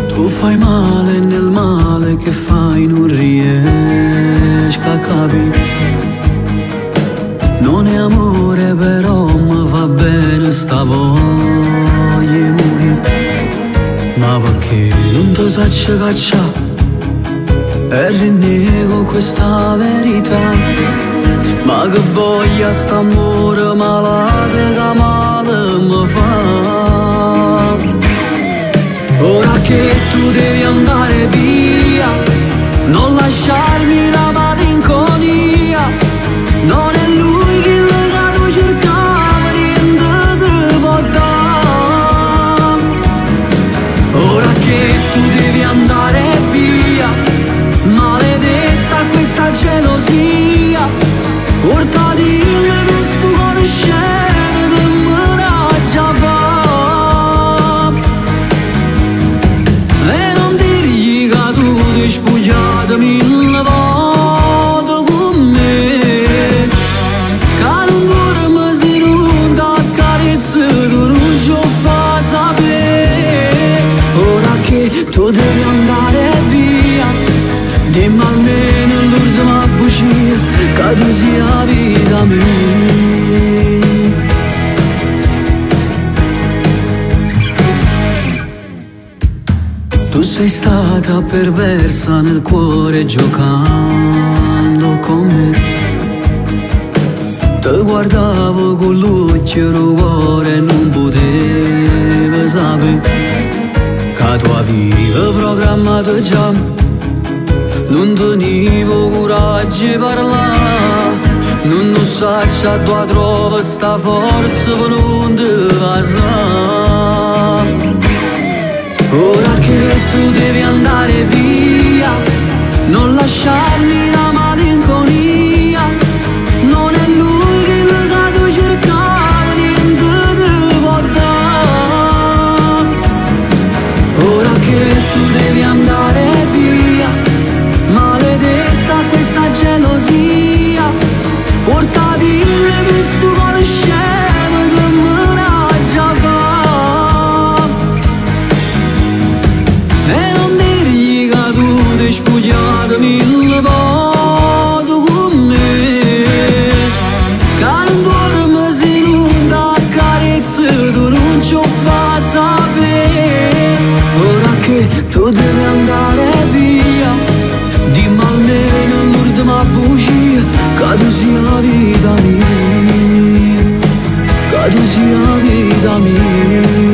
Tu fai male nel male che fai non riesco a capire. Non è amore però mi va bene sta voglia morire. Ma perché non ti saccio cacciare e rinnego questa verità. Ma che voglia st'amore malato che male mi fa. Ora che tu devi andare via, non lasciarmi la malinconia. Non è lui che tu cercavi, niente ti può dare. Ora che tu devi andare via, maledetta questa gelosia, portati via questo cuore scemo che mi raggia fa. E non dirgli che tu ti spogliato mille volte con me, che non dormi se non t'accarezzo, tu non ci fa sapere. Ora che tu devi andare via, dimmi almeno l'ultima bugia, che tu sia vita mia. Tu sei stata perversa nel cuore giocando con me. Ti guardavo con l'occhio del cuore e non potevo sapere che tu avevi programmato già. Non tenevo coraggio di parlare, non lo so dove trovo sta forza per non ti passare. Ora che tu devi andare via, non lasciarmi la malinconia. Non è lui che tu cercavi, niente ti può dare. Ora che tu devi andare via, maledetta questa gelosia, portati via questo cuore scemo che mi raggia fa. E non dirgli che tu ti spogliato mille volte con me, che non dormi se non t'accarezzo, tu non ci fa sapere. Ora che tu devi andare via, dimmi almeno l'ultima bugia, che tu sia la vita mia, che tu sia la vita mia.